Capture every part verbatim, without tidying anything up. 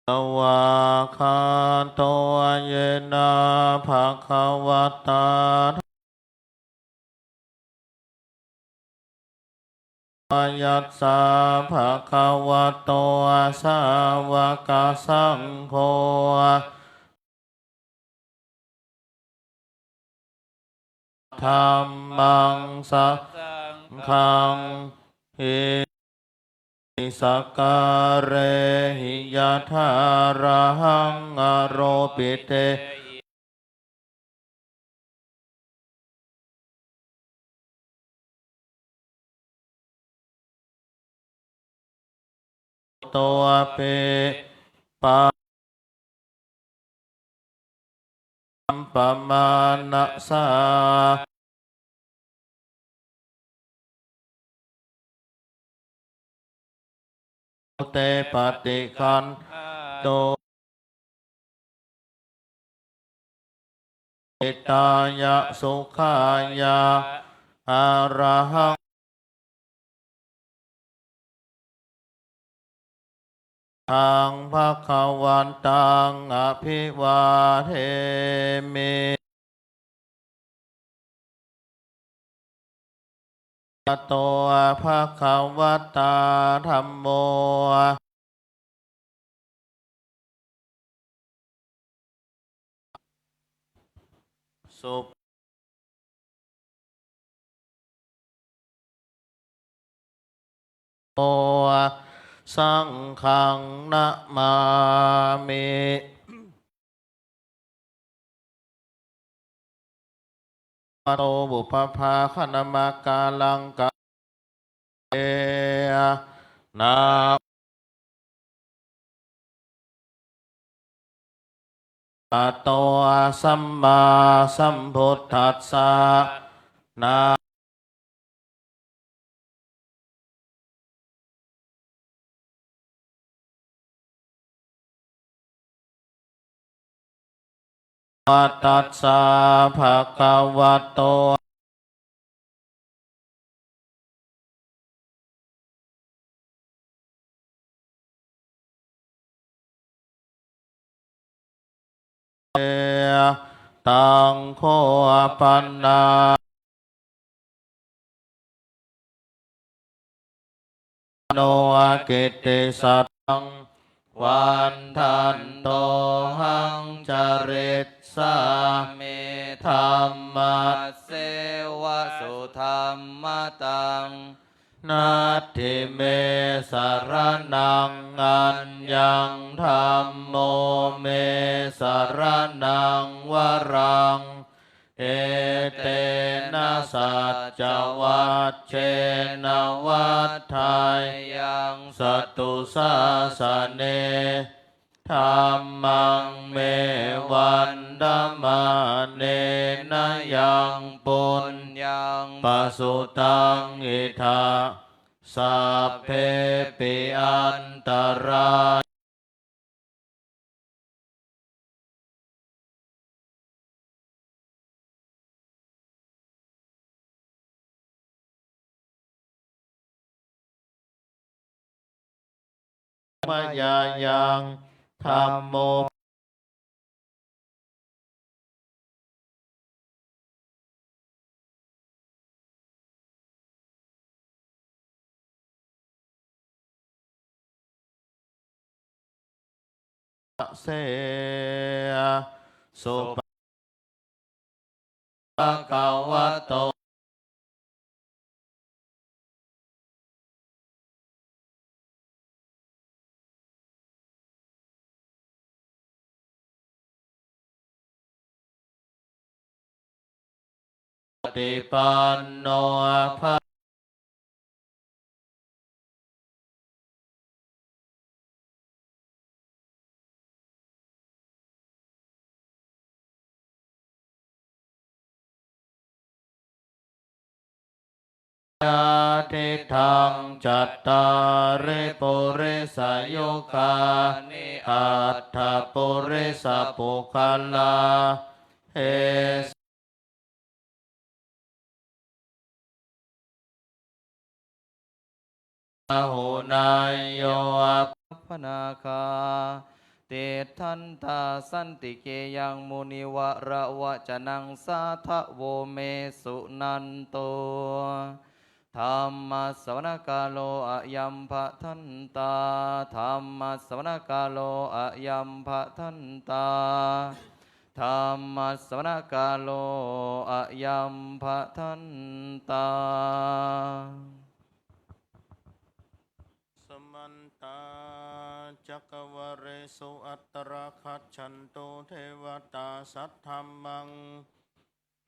svākkhāto yena bhagavatā yassa bhagavato sāvakasaṅgho dhammaṃ saṅghaṃ iti sakkārehi yathārahaṃ āropitehi topi pa sampamānasā te paṭiggaṇhātu hitāya sukhāya arahaṃ bhagavantaṃ abhivādemi. Tato bhagavatā dhammo su saṅghaṃ namāmi. Bhagavato pubbabhāganamakāraṃ ka e na ato sammāsambuddhassa na tassa bhagavato taṃ kho pana no kittisaddaṃ vandantohaṃ carissāmi dhammasseva sudhammataṃ. Natthi me saraṇaṃ aññaṃ dhammo me saraṇaṃ varaṃ. Etena saccavajjena vaḍḍheyyaṃ satthu sāsane. Dhammaṃ me vandamānena yaṃ puññaṃ pasutaṃ idha sabbepi antarāyā mayā yaṃ dhammo se supā bhagavato paṭipanno bha yadidaṃ cattāri purisayugāni aṭṭha purisapuggalā esa āhuneyyo panāgā tiṭṭhantā santike yaṃ munivaravacanaṃ sādhavo me suṇantu. Dhammassavanakālo ayambhadantā. Dhammassavanakālo ayambhadantā. Dhammassavanakālo ayambhadantā. Samantā cakkavāḷesu atrāgacchantu devatā saddhammaṃ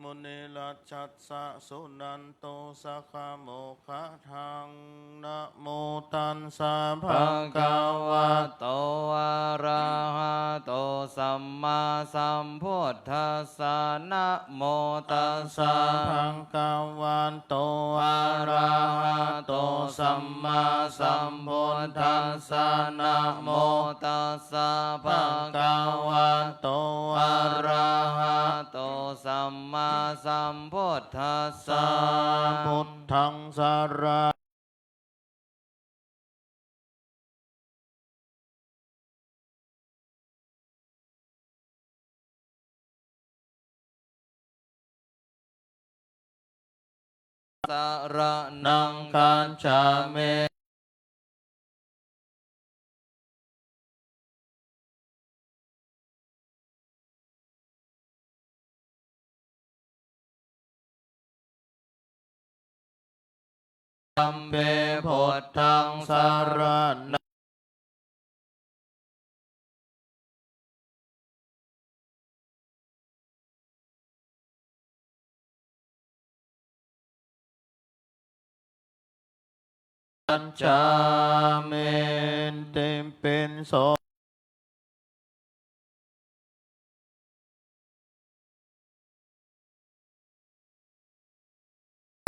munirājassa suṇantu saggamokkhadaṃ. Namo tassa bhagavato arahato sammāsambuddhassa. Namo tassa bhagavato arahato sammāsambuddhassa. Namo tassa bhagavato arahato sammāsambuddhassa. Buddhaṃ sara saraṇaṃ gacchāmi. Ampi buddhaṃ saraṇaṃ gacchāmi. Itipi so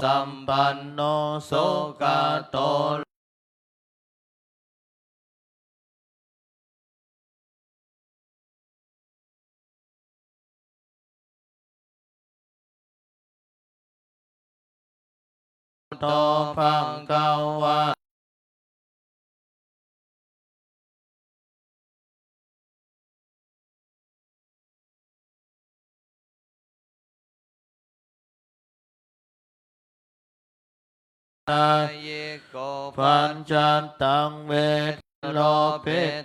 sampanno sugato to bhagavā nāyiko paccattaṃ veditabbo lobhitamānaṃ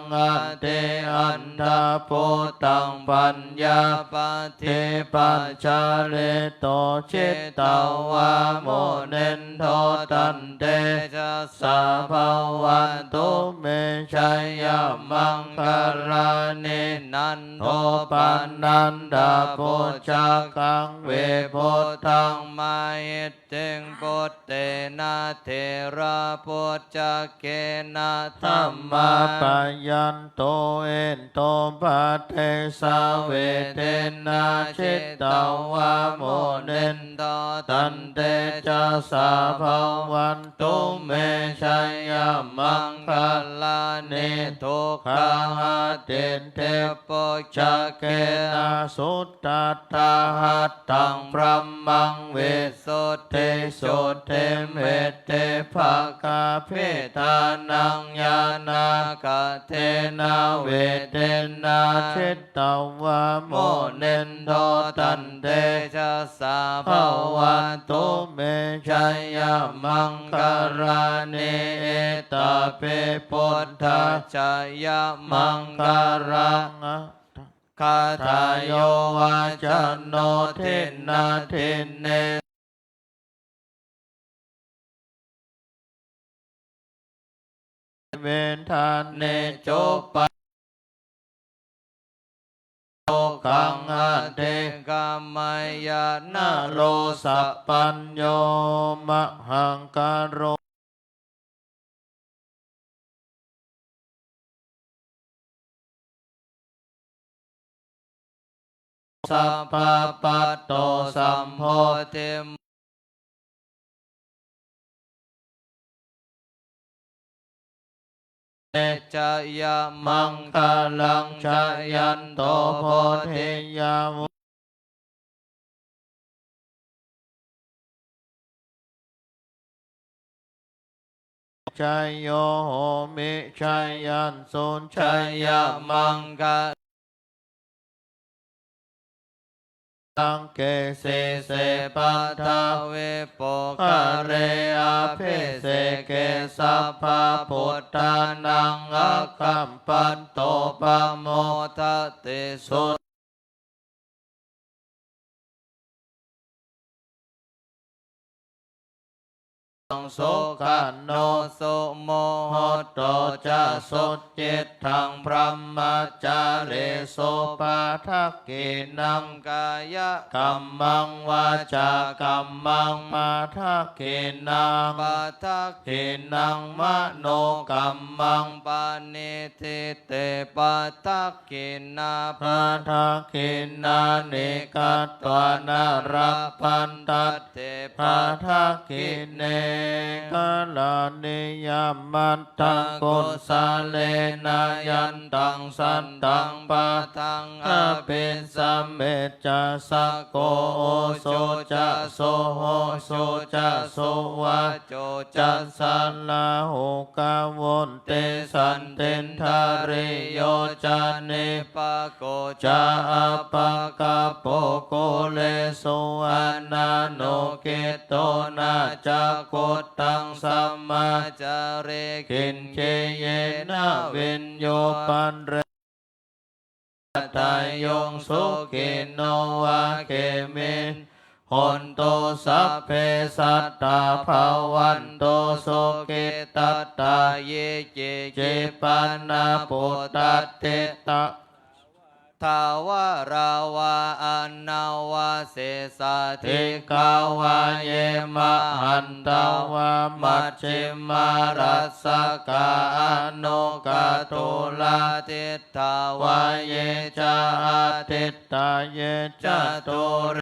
atiandhabhūtaṃ paññāpadīpajalito jitavā munindo tantejasā bhavatu me jayamaṅgalāni. Nandopanandabhujagaṃ vibudhaṃ mahiddhiṃ puttena therabhujagena damāpayanto iddhūpadesavidhinā jitavā munindo tantejasā bhavantu me jayamaṅgalāni. Duggāhadiṭṭhibhujagena sudaṭṭhahatthaṃ brahmaṃ visuddhijutimiddhibakābhidhānaṃ ñāṇāgadena vidhinā jitavā munindo tantejasā bhavatu me jayamaṅgalāni. Etāpi buddhajayamaṅgalagāthā yo vācano dinadine vedane cupaddave sokaṃ adhigameyya naro sapañño. Mahākāruṇi sabbapatto sambodhimuttamaṃ jayamaṅgalaṃ. Jayanto bodhiyā jayo homi jayassu jayamaṅgale. Raṅke sīse paṭhavipokkhare abhiseke sabbabuddhānaṃ aggappatto pamodati. Su Sukhaṇo sumuhutto ca suyiṭṭhaṃ brahmacārisu, padakkhiṇaṃ kāyakammaṃ vācākammaṃ padakkhiṇaṃ, padakkhiṇaṃ manokammaṃ paṇidhī te padak khiṇā, padakkhiṇāni katvāna labhantatthe padakkhiṇe. Karaṇīyamatthakusalena yantaṃ santaṃ padaṃ abhisamecca, sakko ujū ca suhujū ca suvaco cassa rāhugā vutti, santindriyo ca nipako ca appagabbho kulesu ananugiddho. Na ca khuddaṃ samācare kiñci yena viññū pare ādayaṃ. Sukhino vā khemino hontu sabbe sattā bhavantu sukhitattā. Ye keci pāṇabhūtatthi thāvarā vā anavasesā, dīghā vā ye mahantā vā majjhimā rassakā aṇukathūlā, diṭṭhā vā ye ca adiṭṭhā ye ca dūre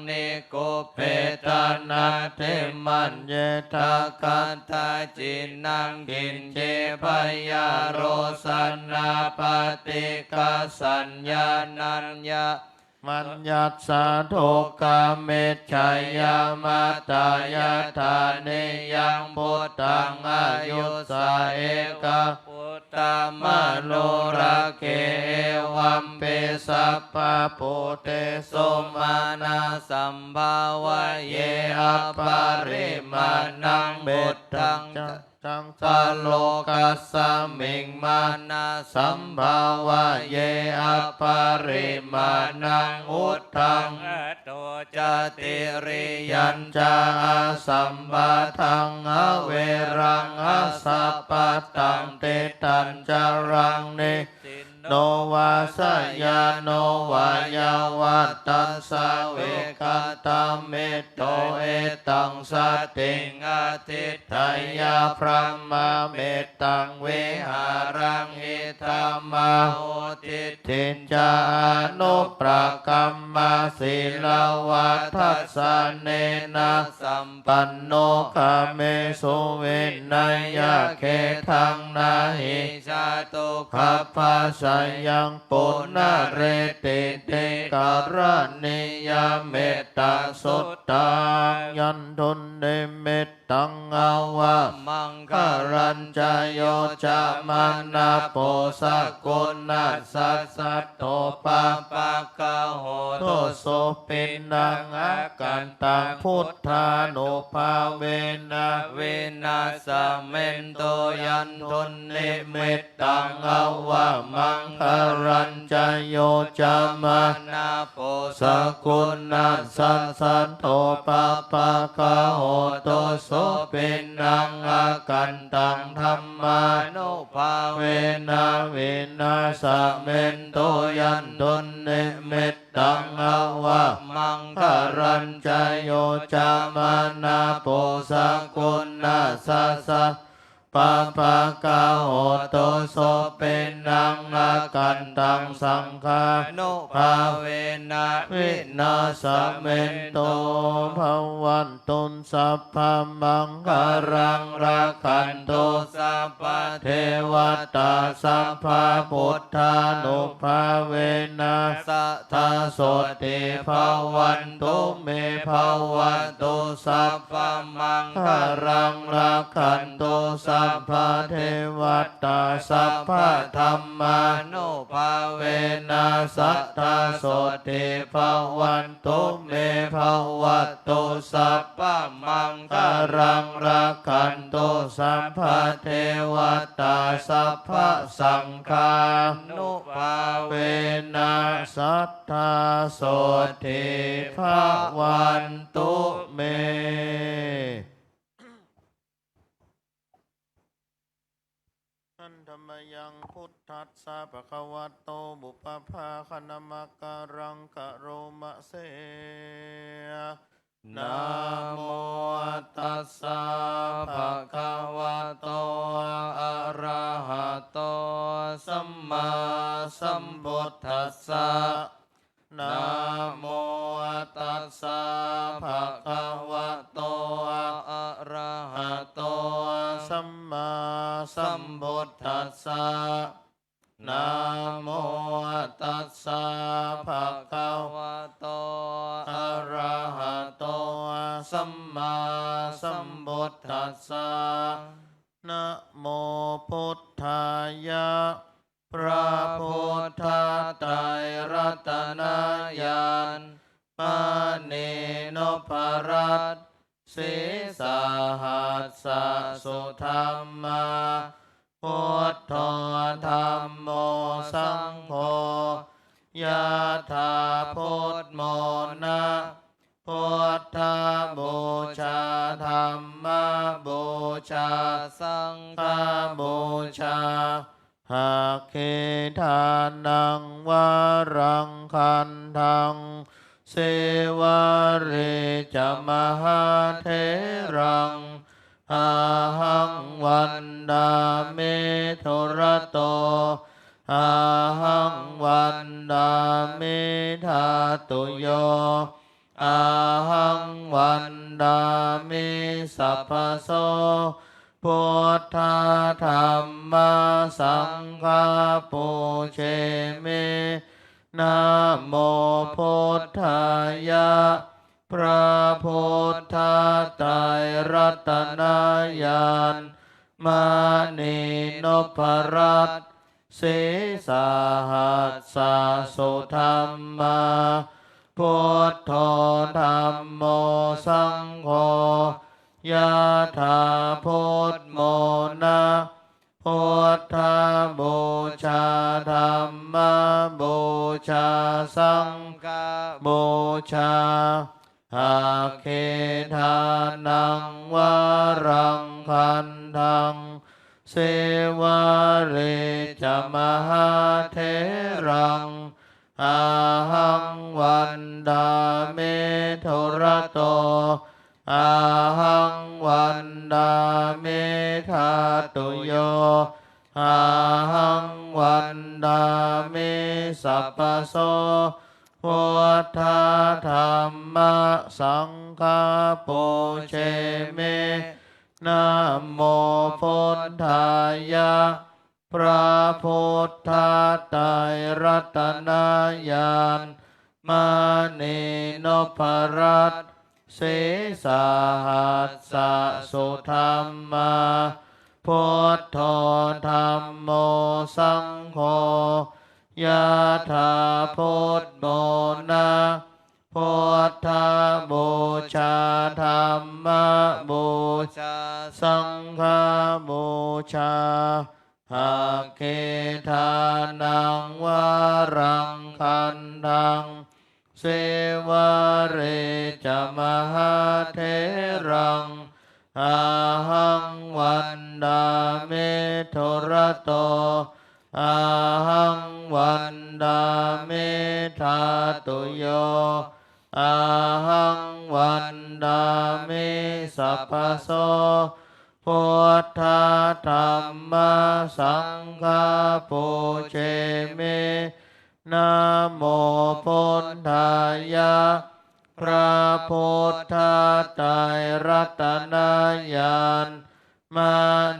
nikubbetha nātimaññetha katthaci naṃ kiñci, byārosanā paṭighasaññā nāññamaññassa dukkhamiccheyya. Mātā yathā niyaṃ puttaṃ āyusā ekaputtamanurakkhe, evampi sabbabhūtesu mānasambhāvaye aparimāṇaṃ. Mettañca sabbalokassāmiṃ mānasambhāvaye aparimāṇaṃ, uddhaṃ adho ca tiriyañca asambādhaṃ averaṃ asapattaṃ. Tiṭṭhañcaraṃ nisinno vā sayāno vā yāvatassa vigatamiddho, etaṃ satiṃ adhiṭṭheyya brahmametaṃ vihāraṃ idhamāhu. Diṭṭhiñca anupagamma sīlavā dassanena sampanno, kāmesu vineyya gedhaṃ na hi jātu gabbhaseyyaṃ punaretīti. Karaṇīyam ettasuttaṃ. Yandunnimit taṃ avamaṅgalañca yo cāmanāpo sakuṇassa saddo pāpaggaho dussupinaṃ akantaṃ buddhānubhāvena vināsamentu. Yandunnimit taṃ avamaṅgalañca yo cāmanāpo sakuṇassa saddo pāpaggaho dussupinaṃ akantaṃ dhammānubhāvena vināsamentu. Yandunnimit taṃ avamaṅgalañca yo cāmanāpo sakuṇassa saddo pāpaggaho doso, pena akkantaṃ saṅghānubhāvena vināsamentu. Bhavatu sabbamaṅgalaṃ, rakkhantu sabbadevatā, sabbabuddhānubhāvena sadā sotthī bhavantu me. Bhavatu sabbamaṅgalaṃ, rakkhantu sabbadevatā, sabbadhammānubhāvena sadā sotthī bhavantu me. Bhavatu sabbamaṅgalaṃ, rakkhantu sabbadevatā, sabbasaṅghānubhāvena sadā sotthī bhavantu me. Handa mayaṃ buddhassa bhagavato pubbabhāganamakāraṃ karoma se. Namo tassa bhagavato arahato sammāsambuddhassa. Namo tassa bhagavato arahato sammāsambuddhassa. Namo tassa bhagavato arahato sammāsambuddhassa. Namo buddhāya. พระพุทธไตรรัตนญาณ มณีนพรัตน์ sīsahassa-sudhammā, buddho dhammo saṅgho, yathā buddhamona, buddhapūjā, dhammapūjā, saṅghapūjā. Aggeṭṭhānaṃ varaṃ gandhaṃ, sīvalī ca mahātheraṃ, ahaṃ vandāmi dūrato, ahaṃ vandāmi dhātuyo, ahaṃ vandāmi sabbaso. Buddha dhamma saṅgha pūjemi. Namo buddhāya. พระพุทธไตรรัตนญาณ มณีนพรัตน์ sīsahassa-sudhammā, buddho dhammo saṅgho, yathā buddhamona, buddhapūjā, dhammapūjā, saṅghapūjā. Aggeṭṭhānaṃ varaṃ gandhaṃ, sīvalī ca mahātheraṃ, ahaṃ vandāmi dūrato, ahaṃ vandāmi dhātuyo, ahaṃ vandāmi sabbaso. Buddha dhamma saṅgha pūjemi. Namo buddhāya. พระพุทธไตรรัตนญาณ มณีนพรัตน์ sīsahassa-sudhammā, buddho dhammo saṅgho, yathā buddhamona, buddhapūjā, dhammapūjā, saṅghapūjā. Aggeṭṭhānaṃ varaṃ gandhaṃ, sīvalī ca mahātheraṃ, ahaṃ vandāmi dūrato, ahaṃ vandāmi dhātuyo, ahaṃ vandāmi sabbaso. Buddha dhamma saṅgha pūjemi. Namo buddhāya. พระพุทธไตรรัตนญาณ ม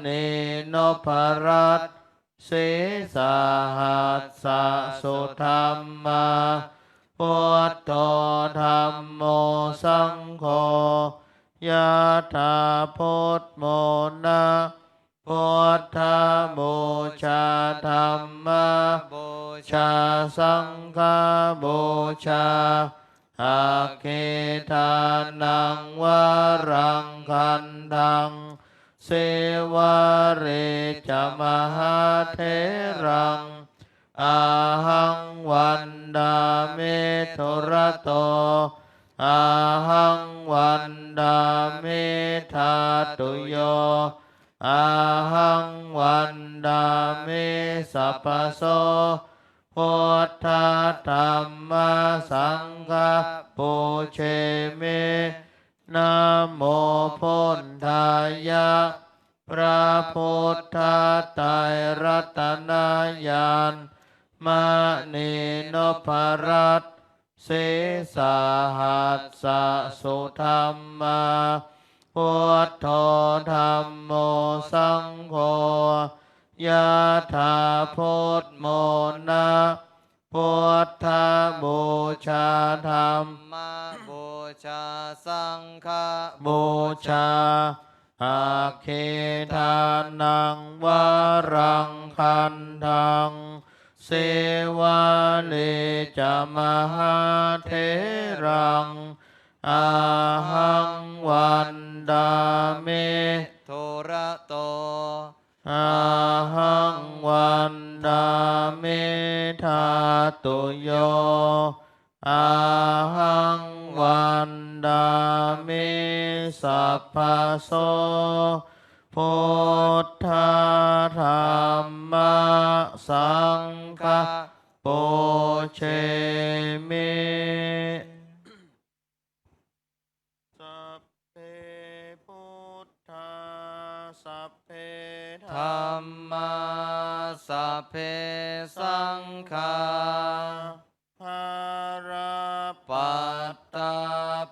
ณีนพรัตน์ sīsahassa sudhammā. Buddho dhammo saṅgho, yathā buddhamona. Buddhapūjā dhammapūjā saṅghapūjā, aggi ṭhānaṃ varaṃ gandhaṃ, sīvalī ca mahātheraṃ, ahaṃ vandāmi dūrato, ahaṃ vandāmi dhātuyo, ahaṃ vandāmi sabbaso. Buddha dhamma saṅgha pūjemi. Namo buddhāya. พระพุทธไตรรัตนญาณ มณีนพรัตน์ sīsahassa sudhammā. Buddho dhammo saṅgho, yathā buddhamona. Buddhapūjā dhammapūjā saṅghapūjā, aggi ṭhānaṃ varaṃ gandhaṃ, sīvalī ca mahātheraṃ, ahaṃ vandāmi dūrato, ahaṃ vandāmi dhātuyo, ahaṃ vandāmi sabbaso. Buddha dhamma saṅgha pūjemi. Sabbe buddhā, sabbe dhammā, sabbe saṅghā, balappattā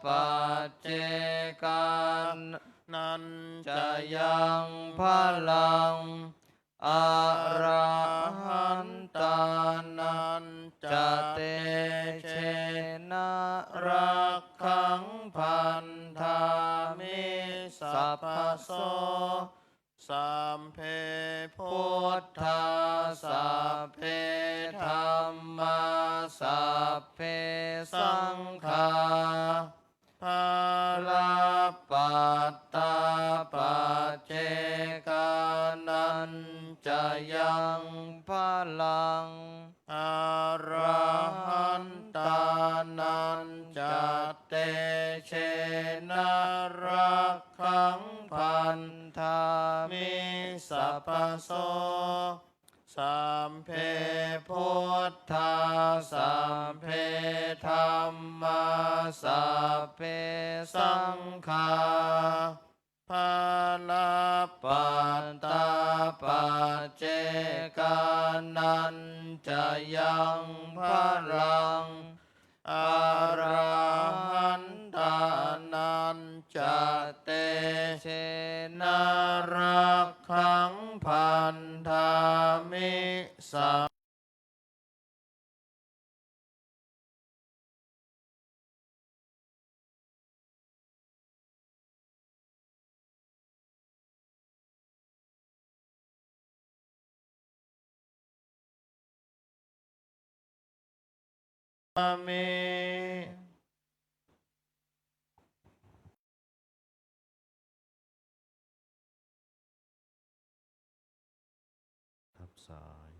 paccekānañca yaṃ balaṃ, arahantānañca tejena rakkhaṃ bandhāmi sabbaso. Sabbe buddhā, sabbe dhammā, sabbe saṅghā, balappattā paccekānañca yaṃ balaṃ, arahantānañca tejena rakkhaṃ bandhāmi sabbaso. Sabbe buddhā, sabbe dhammā, sabbe saṅghā, balappattā paccekānañca yaṃ balaṃ, arahantānañca tejena rakkhaṃ bandhāmi sa mi. รับสาย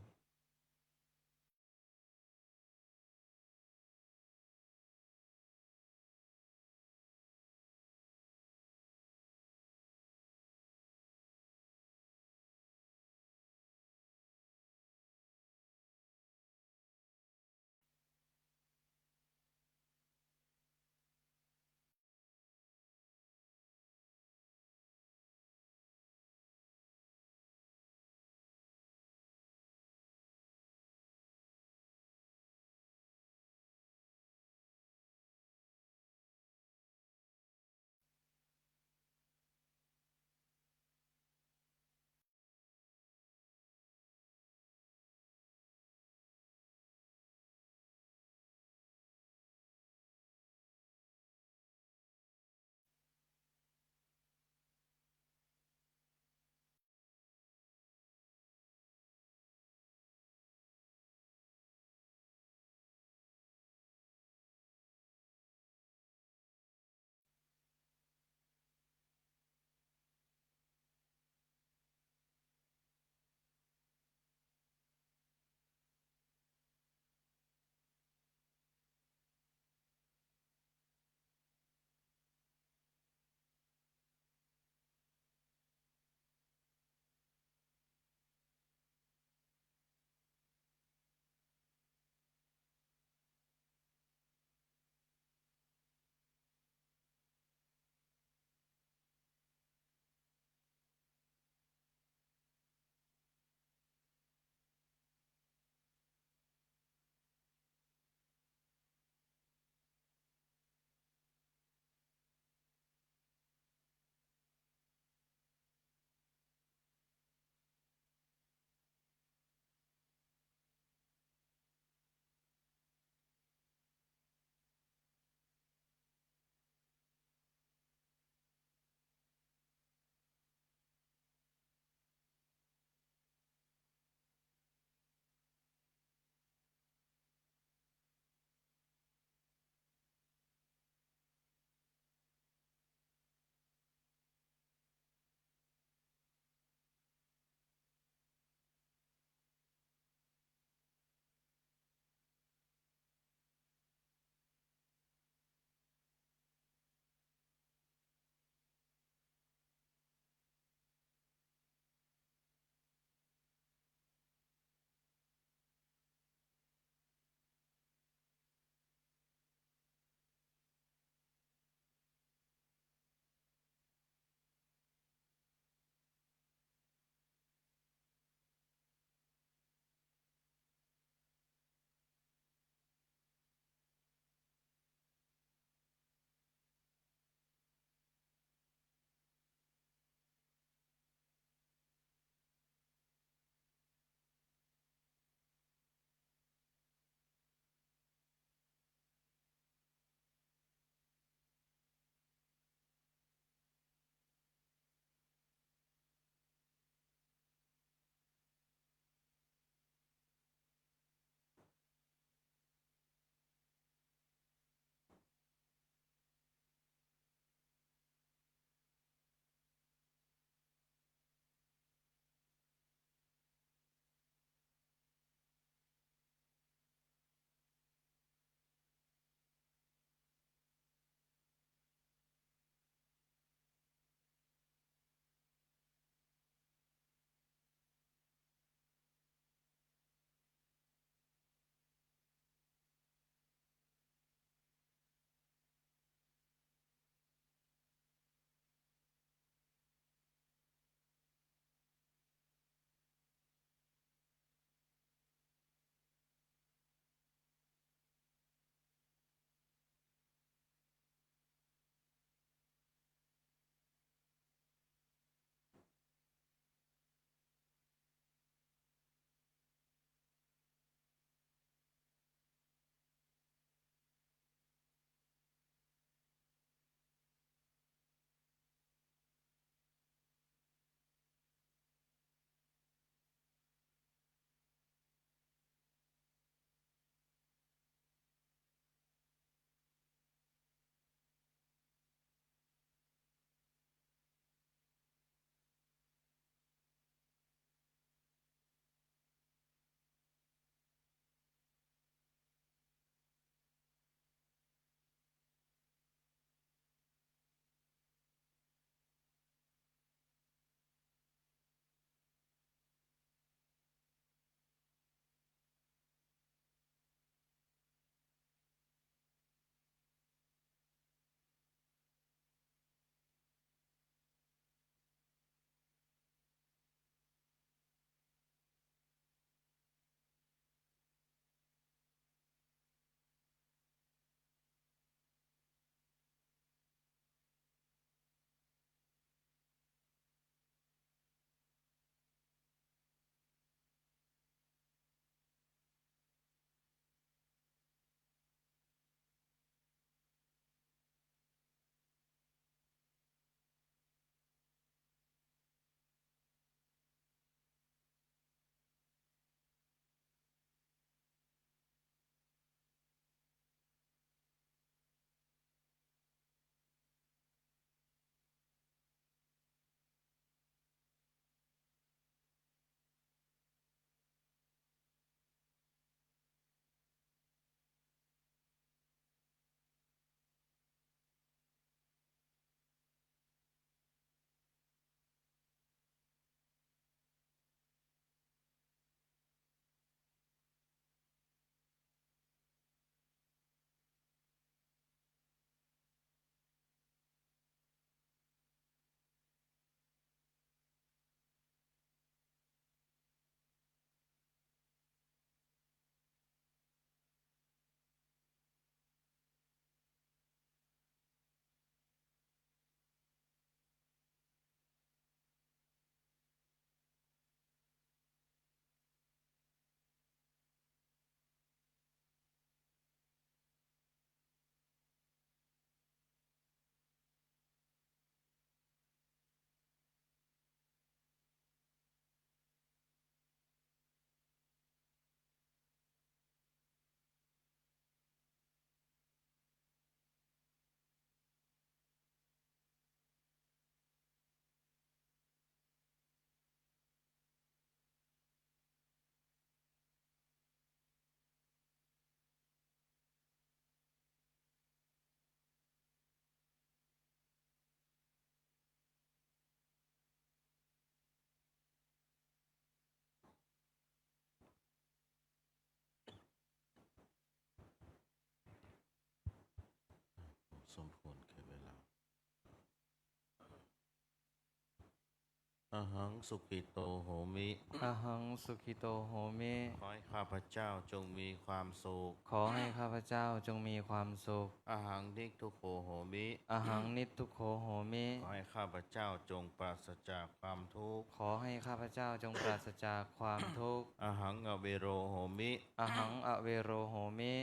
Ahaṃ sukhito homi. Ahaṃ sukhito homi. ขอให้ข้าพเจ้าจงมีความสุข ขอให้ข้าพเจ้าจงมีความสุข Ahaṃ niddukkho homi. Ahaṃ niddukkho homi. ขอให้ข้าพเจ้าจงปราศจากความทุกข์ ขอให้ข้าพเจ้าจงปราศจากความทุกข์ Ahaṃ avero homi. Ahaṃ avero homi.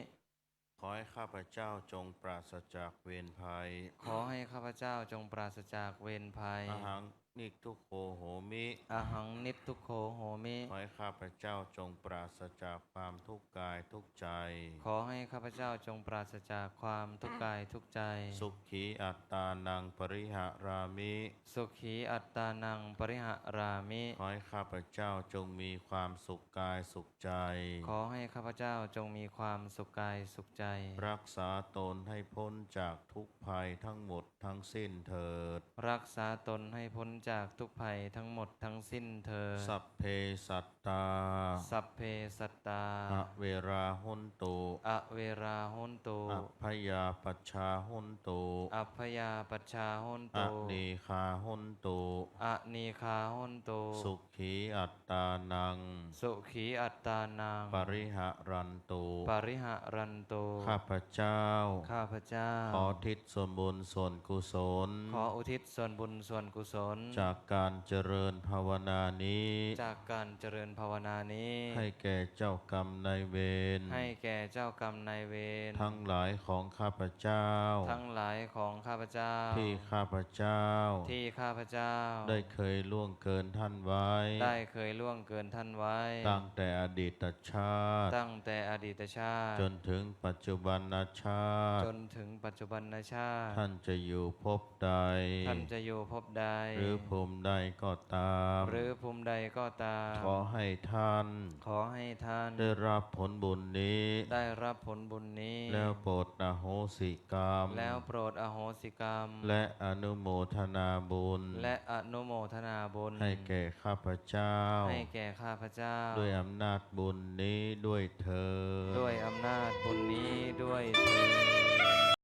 ขอให้ข้าพเจ้าจงปราศจากเวรภัย ขอให้ข้าพเจ้าจงปราศจากเวรภัย Ahaṃ niddukkho homi. Ahaṃ niddukkho homi. ขอให้ข้าพเจ้าจงปราศจากความทุกข์กายทุกข์ใจ ขอให้ข้าพเจ้าจงปราศจากความทุกข์กายทุกข์ใจ Sukhī attānaṃ pariharāmi. Sukhī attānaṃ pariharāmi. ขอให้ข้าพเจ้าจงมีความสุขกายสุขใจ ขอให้ข้าพเจ้าจงมีความสุขกายสุขใจ รักษาตนให้พ้นจากทุกข์ภัยทั้งหมดทั้งสิ้นเถิด รักษาตนให้พ้นจากทุกข์ภัยทั้งหมดทั้งสิ้นเถิด Sabbe sattā. Sabbe sattā. Averā hontu. Averā hontu. Abyāpajjhā hontu. Abyāpajjhā hontu. Anīghā hontu. Anīghā hontu. Sukhī attānaṃ. Sukhī attānaṃ. Pariharantu. Pariharantu. ข้าพเจ้า ข้าพเจ้า ขออุทิศส่วนบุญส่วนกุศล ขออุทิศส่วนบุญส่วนกุศล จากการเจริญภาวนานี้ จากการเจริญภาวนานี้ ให้แก่เจ้ากรรมนายเวร ให้แก่เจ้ากรรมนายเวร ทั้งหลายของข้าพเจ้า ทั้งหลายของข้าพเจ้า ที่ข้าพเจ้า ที่ข้าพเจ้า ได้เคยล่วงเกินท่านไว้ ได้เคยล่วงเกินท่านไว้ ตั้งแต่อดีตชาติ ตั้งแต่อดีตชาติ จนถึงปัจจุบันชาติ จนถึงปัจจุบันชาติ ท่านจะอยู่ภพใด ท่านจะอยู่ภพใด หรือภูมิใดก็ตาม หรือภูมิใดก็ตาม ขอให้ท่าน ขอให้ท่าน ได้รับผลบุญนี้ ได้รับผลบุญนี้ แล้วโปรดอโหสิกรรม แล้วโปรดอโหสิกรรม และอนุโมทนาบุญ และอนุโมทนาบุญ ให้แก่ข้าพเจ้า ให้แก่ข้าพเจ้า ด้วยอำนาจบุญนี้ด้วยเทอญ ด้วยอำนาจบุญนี้ด้วยเทอญ